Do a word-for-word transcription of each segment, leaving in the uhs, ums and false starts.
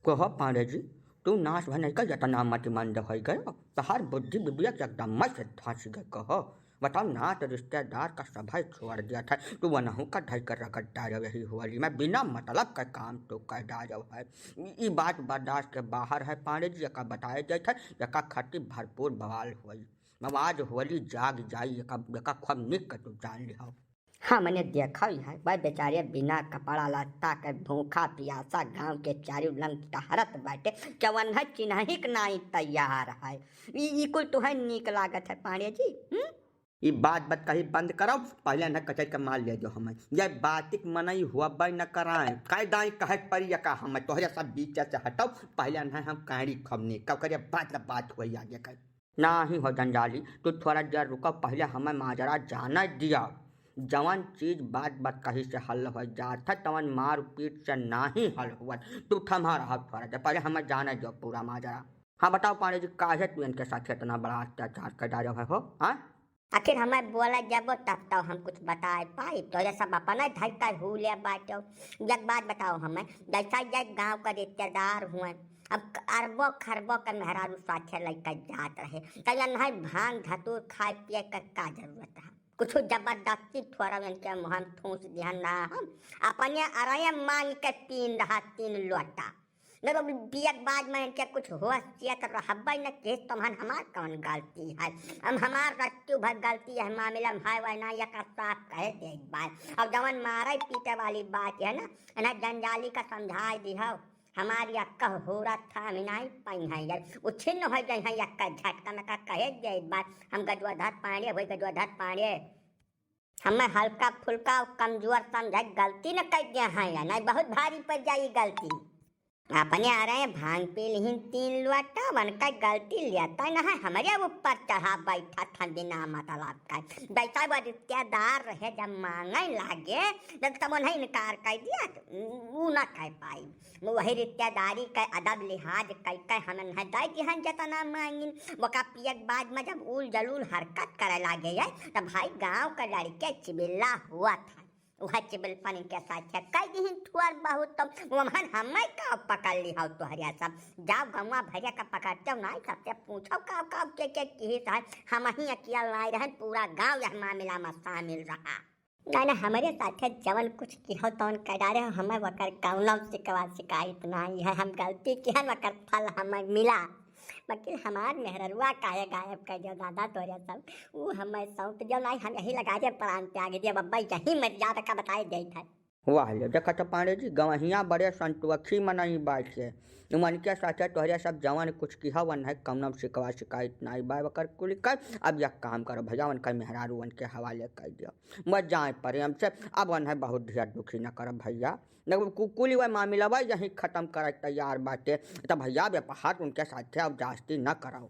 कहो पांड़े जी, तू नास भा नहीं का यतना मतिमंद होइ गयो, तहार बुद्धि विवेक एकदम से धंस गए। कहो, बताओ, नात रिश्तेदार का सभा छोड़ दिया था, तू वनहू का धई कर रगड़ डालो यही होली में, बिना मतलब का काम तू कर डालो है। ई, ई बात बर्दाश्त के बाहर है पांड़े जी, एका बताए जाए था, एका खातिर भरपूर बवाल होई। अब आज होली जाग जाई, एका, एका खूब निक के तू जान लिहाओ। हमने देखा ही है, वह बेचारे बिना कपड़ा लत्ता के भूखा पियासा गांव के चारू लंग टहरत बाटे, केवन है चिन्हही के नाई तैयार है। ई, ई कुल तुहे नीक लागत है पांड़े जी? हम्म? ई बात बात कही बंद करो, पहले इन्हें कचर के मार ले दो हमें। ये बातिक मनई हुआ बाई न कराए, कह दाई कहे परी का हमें, तोहरे सब बीच से हटाओ, पहले इन्हें हम कांड़ी खबने, कब करे बात ला बात हुई आगे कर। नाही हो जंजाली, तू थोड़ा देर रुको, पहले हमें माजरा जाने दिया। जवन चीज बात बात कही से हल हो जात है, तवन मार पीट से नाही हल हुआ। तू थमा रहा थोड़ा देर, पहले हमें जाने दो पूरा माजरा। हाँ बताओ पांड़े जी, काहे तू इनके साथ इतना बड़ा अत्याचार कर डालो है हो? हाँ? आखिर हमें बोला जब तब तो हम कुछ बताए पाई, तो ये सब अपना धरकर हु ले बाटो। एक बात बताओ हमें, जैसा ये गांव का रिश्तेदार हुए, अब अरबों खरबों के मेहरारू साथे लइके जात रहे, तो इन्हें भांग धतूर खाए पिए के का जरूरत है? कुछ जबरदस्ती थोड़ा इनके मुँह में ठूस दिया ना, हम अपने अरये मांग के पीन रहा तीन लोटा। जब पियक बाद में इनके कुछ होशियत रहबे न किस, तो मन हमार कौन गलती है? हम हमार रत्तू भर गलती है मामला में, भाई वह ना ये का साफ कहे दे एक बार। अब जवन मारे पीटे वाली बात है ना, इन्हें जंजाली का समझाए दी हो। हमारी अक्का होरा था, हम नहीं पाई है यार, उछिन्न हो गई है अक्का झटका में का कहे दे एक बार। हम गजवाधर पांड़े, वही गजवाधर पांड़े, हमें हल्का फुल्का और कमजोर समझे गलती न कर दिया है या नहीं, बहुत भारी पड़ जाई गलती। अपने आ रहे भांग पी लिहिन तीन लोटा, उनका गलती लेता न है, हमारे ऊपर चढ़ा बैठा था बिना मतलब का। जैसा वो रिश्तेदार रहे, जब मांगे लागे, जब तब उन्हें इनकार कर दिया, उ ना कह पाई। वही रिश्तेदारी के अदब लिहाज कई के हमें न दे दिहन जतना मांगिन। वका पियक बाद में जब उल जलूल हरकत करे लागे है, तब भाई गांव के लड़के चिबिल्ला हुआ था। वह चिबिलपन इनके साथ है, कई दिहिन थुअर बहुत, तो वमहन हमें का पकड़ ली हो तोहरिया सब। जाओ गौवा भरिया का पकड़ते हो, नाई सबसे पूछो काव काव के के किहिस है। हम ही अकेल नाई रहन, पूरा गांव यह मामला में शामिल रहा। ना, ना, हमरे साथे जवन कुछ किहो तवन कर डारे हो, हमें वकर कौनो शिकवा शिकायत नाई है। हम गलती किहन, वकर फल हमें मिला। वकील हमार मेहररुआ काहे गायब कर दियो दादा तोरे सब? ऊ हमें सौंप दियो नाई, हम यही लगा दे प्राण त्याग दियो। बब्बा यही मर्यादा का बताए देत है। वाह ले, देखा तो पांड़े जी, गवहिया बड़े संतोखी मनई बाटे। उनके साथे तोहरे सब जवन कुछ किहा, वन्हे कौनो शिकवा शिकायत नाई बा। वकर कुल कर, अब यह काम करो भैया, उनकर मेहरारू उनके हवाले कर दियो। बस जाए प्रेम से, अब उन्हें बहुत ढेर दुखी न करब भैया। न कु-, कुली वह मामला बा यहीं खत्म करे तैयार बाटे। तब भैया व्यवहार उनके साथे अब जास्ती न करो।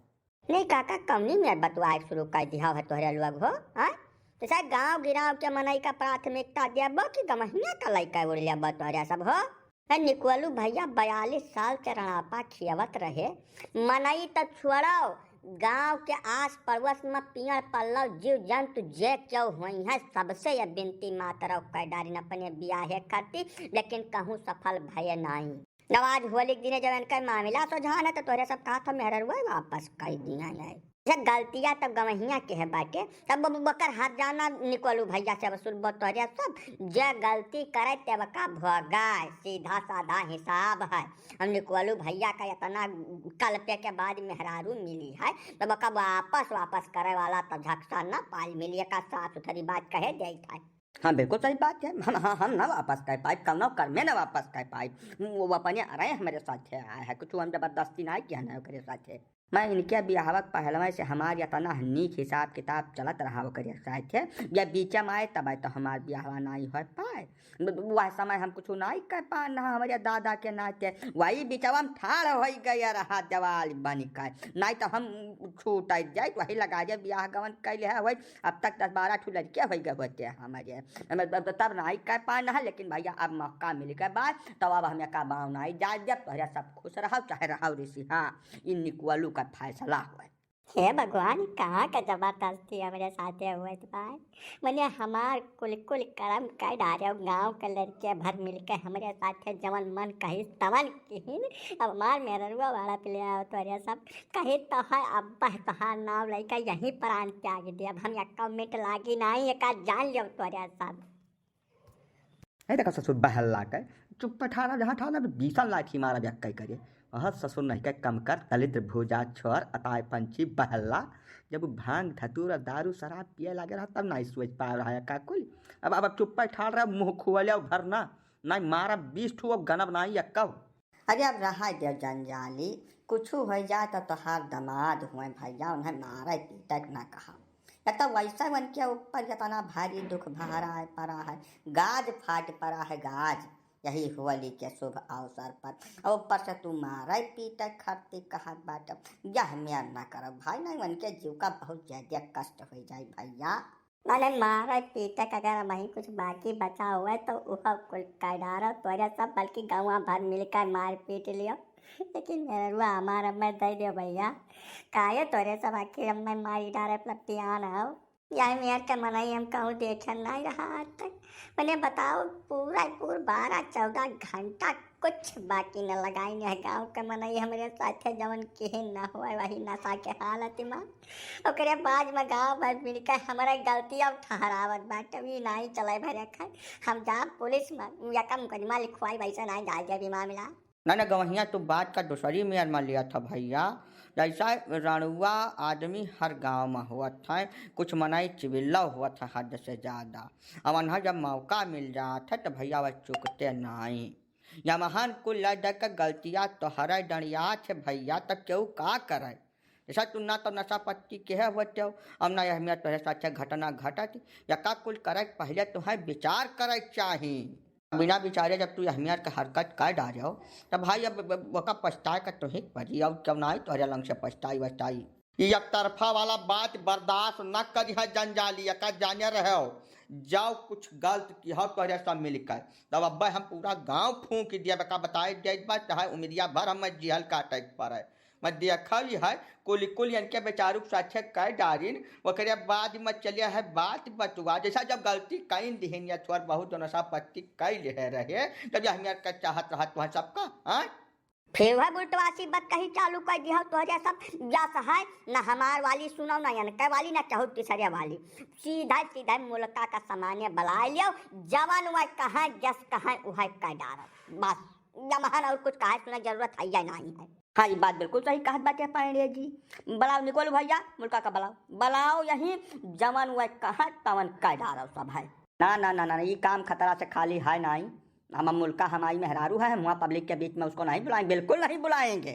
नहीं काका, कौनी में बतवाए शुरू कर दिया है तोहरे लोग हो, हाँ? जैसे गांव गिराव के मनई का प्राथमिकता देबो कि गमहिया का लइका उड़ लेबो तोहरे सब हो? ए निकोलू भैया, बयालीस साल के रणापा खियावत रहे। मनई त छोड़ो, गांव के आस पड़ोस में पियड़ पल्लव जीव जंतु जे केहू होई है, सबसे ये बिनती मात्र कर डारिन अपने बियाहे खातिर, लेकिन कहूँ सफल भये नाई। जब आज होली के दिने जब इनका मामला सोझान है, तो तोहरे सब कहा था मेहररुआ वापस कर दिया है। ये गलतिया तब गवहिया के है बाटे, तब ब-, बकर हाथ जाना निकोलू भैया से वसूल बो तोहरे सब। जे गलती करे तेवका भोगाए, सीधा साधा हिसाब है। हम निकोलू भैया का इतना कलपे के बाद मेहरारू मिली है, तब ओका वापस, वापस करे वाला तो झकसा न पाल मिली, एका साफ सुथरी बात कहे देत है। हाँ, बिल्कुल सही बात है। हम, हम, हम ना वापस कर पाइब, कौनो कर्मे ना वापस कर पाइब। वो अपने अरे हमरे साथे आए है, कुछ हम जबरदस्ती ना किया ना ओकरे साथे। मैं इनके बियाहवा के पहलवे से हमार इतना नीक हिसाब किताब चलत रहा ओकरे साथे। या बीचे में आए तब तो हमार बियाहवा नाई हो पाए। ब-, ब-, वह समय हम कुछ नाई कर पा ना हमारे दादा के नाते। वही बीचवा में ठाड़ हो गया रहा जवाल बन कर, नाई तो हम छूट जाए, वही लगा दे बियाह गवन कैले है वही। अब तक दस बारह ठो लड़के हो गए होते हैं हमारे, हम तब, तब नाई कर पाए ना, लेकिन भैया अब मौका मिल के बाद, तब अब हमें का बाव नाई जाए जब तोहरे सब खुश रहो चाहे रहो ऋषि। हाँ, इन निकुअलू का फैसला हुआ। हे भगवान, कहाँ का जबरदस्ती हमरे साथे होत बा। मने हमार कुल कुल करम कर डारे, गाँव के लड़के भर मिलके हमरे साथे जवन मन कही तवन किहिन। अब हमार मेहररुआ वाला पे ले आओ तोरे सब। कही तो है, अब बह तोहार नाव लइका यहीं प्राण त्याग दे। अब हम एक्का मिनट लागी नाहीं, एका जान लियो तोरे सब। ए देखा ससुर बहल्ला के, चुप्पे ठाड़ा जहाँ ठाड़ा, बीसन लाठी मारा बे एक्कै करे। अह ससुर नहीं के कम कर, दलिद्र भूजा छोर, अताय पंछी बहल्ला। जब उ भांग, धतूर, दारू, शराब पिए लागे रहा, तब नाहीं सोच पा रहा है का कुल। अब, अब, अब चुप्पे ठाड़ रहा, मुँह खुआ लिया भरना, नाहीं मारा बीस ठू, अब गनब नाहीं एक्का। अरे अब रहा दे जंजाली, कुछु होइ जाए तो तोहार दमाद हुए भैया, उन्हें मारे पीटे के ना कहा। या तो वैसे उनके ऊपर इतना भारी दुख भरा है, पड़ा है, गाज फाट पड़ा है, गाज, यही होली के शुभ अवसर पर। और ऊपर से तू मारे पीटे खरती कहत बाटे, यह मेर ना करब भाई, नहीं उनके जीव का बहुत ज्यादा कष्ट हो जाए भैया। माने मारे पीटे के अगर वहीं कुछ बाकी बचा हुआ है तो उह कुल कर डारो तोरे सब, बल्कि गाँव भर मिलकर मार पीट लियो, लेकिन मेहररुआ हमार अम्मे दे दियो भैया। काहे तोरे सब आखिर अम्मे मारी डारे पलटियान हो? यही मेर के मनई हम कहूँ देखे नहीं रहा आज तक। मने बताओ, पूरा पूर बारह चौदह घंटा कुछ बाकी न लगाइन है। गाँव के मनई हमरे साथे जवन किहिन न होए, वही नशा के हालत में। ओकरे बाद में गाँव भर मिलकर हमरे गलती अब ठहरावत बाटे। ई नाहीं चले भरे खै, हम जाब पुलिस में, यका मुकदमा लिखवाई, वैसे नाहीं जाए देब ई मामला। ना, ना, गवहिया, तू बात का दूसरी मेर में लिया था भैया। जैसा रणुआ आदमी हर गाँव में होत है, कुछ मनई चिबिल्ला होत है हद से ज्यादा। अब उन्हें जब मौका मिल जात है तो भैया वह चुकते नाहीं। या महान कुल लड़ के गलतिया तोहरे डंडियात है भैया, तब केहू का करे? जैसा तू ना तो नशा पत्ती के है होते हो, अब ना यह मेर तोहरे साथे घटना घटत, या का कुल करे के पहले तुम्हें विचार करे के चाही। बिना विचारे जब तू यह मेर के हरकत कर डारे हो, तब भाई अब, अब, अब ओका पछताए का तुही के पड़ी, और क्यों ना आई तोहरे लंग से पछताई वछताई। ई एक तरफा वाला बात बर्दाश्त न करिहे जंजाली, एका जाने रहो, जाओ कुछ गलत किहो तोहरे सब मिलकर, तब अब्बे हम पूरा गाँव फूंक दिया, एका बताए देत बा, चाहे उमिरिया भर हम जिहल काटे के पड़े। मैं देखल है, कुल कुल इनके बेचारू के साथे कर डारिन, ओकरे बाद में चले है बात बतुआ, जैसा जब गलती कइन दिहिन या थोड़ बहुत दोनों सा पत्ती कइ ले रहे, तब यह मेर के चाहत रहत वहाँ सबका, हाँ? फिर वह बुलटवासी बतकही चालू कर दिया तोहरे सब, जस है, न हमार वाली सुनो, न इनके वाली, न केहू तीसरे वाली। सीधा सीधा मुल्का का सामान्य बलाए लियो, जवन वह कहाँ, जस कहाँ, उहे कर डारब। बस, यमहन और कुछ कहे सुने जरूरत है या नहीं है। हाँ, ये बात बिल्कुल सही कहत बाटे पांड़े जी। बलाओ निकोल भैया, मुल्का का बलाओ, बलाओ यहीं, जवन वह कहाँ, तवन कर डारब सब है। ना, ना, ना, ना, ना, ई काम खतरा से खाली है नाहीं। हम, हम मुल्का हमारी मेहरारू है, हम वहाँ पब्लिक के बीच में उसको नहीं बुलाएंगे, बिल्कुल नहीं बुलाएंगे।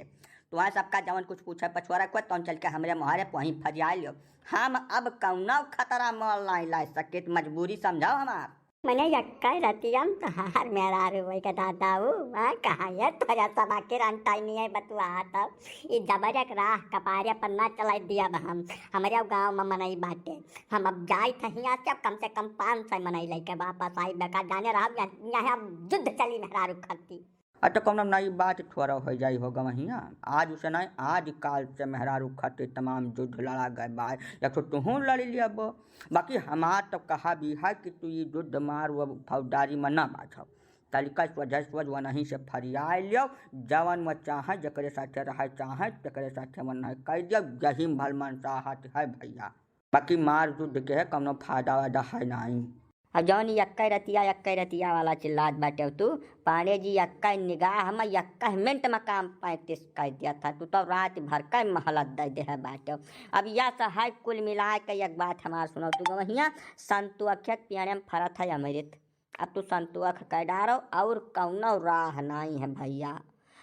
तुम्हारे सबका जवन कुछ पूछे पछुआ रखो, तौन चल के हमरे मुहारे पे वहीं फरिया लियो। हम अब कौनो खतरा मोल नहीं ला सके, तो मजबूरी समझाओ हमार। मने यक्का रतिया में तोहार मेहरारू होई के दादा ऊ, हाँ, कहाँ ये तोरा सब आखिर अंटाई नहीं है बतुआ तब। ई जबर एक राह कपारे पर ना चलाई दिया हम। हमरे गाँव में मनई बाटे। हम अब जाइत है हियाँ से, अब कम से कम पाँच सौ मनई लइके वापस आई। बेकार जाने रहब, यहाँ, यहाँ अब युद्ध चली मेहरारू खरती। अच्छा, कौनो नई बात थोड़ा हो जाई हो गवहिया। आज उसे नहीं, आज काल से मेहरारू खरती तमाम युद्ध लड़ा गए बा। या तो तुहूँ लड़ लियब, बाकी हमार तो कहा भी है कि तू ये युद्ध मार वो फौजदारी में ना बाझब। तलिका सोझे सोझ वनही से फरियाए लियो, जवन वो चाहे, जकरे साथे रहे चाहे, तकरे साथे वनही कह दियो, यही भल मनसाहत है भैया। बाकी मार युद्ध के है, कौनो फायदा वायदा है नाहीं। अब जौन ई यक्कै रतिया, यक्कै रतिया वाला चिल्लात बाटे तू, पांडे जी, यक्कै निगाह में, यक्कै मिनट में काम पैंतीस कर दिया था। तू तो रात भर का मोहलत दे दे है बाटे। अब या सहाय कुल मिला के एक बात हमार सुनो तू गवहिया, संतोखे के पेड़े में फरत है अमृत। अब तू संतोख के डारो और कौनो राह नाहीं है भैया।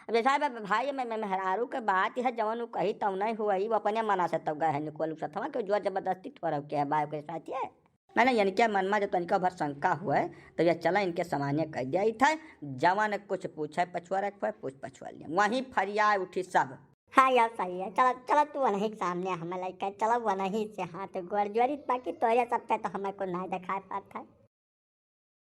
अब जैसा बे-, भाई, मैं, मैं मेहरारू के बात है, जवन उ कही तौने हुई, वो अपने मना से तब गए हैं निकोल सथवा के, जोर जबरदस्ती थोड़ा के है बायो के साथ ये। नहीं, नहीं, इनके मन में जब तनिका भर शंका हुए, तो ये चला इनके सामान्य कह दिया ही था, जवन कुछ पूछे पछुआ रखो, पूछ पछुआ लिया, वहीं फरिया उठी सब। हाँ, यह सही है। चला, चला तू वनही के सामने हमें लइके चला, वनही से हाथ गोड़ जोड़ी, बाकी तोरे सबके तो हमें को ना दिखाई पाता है।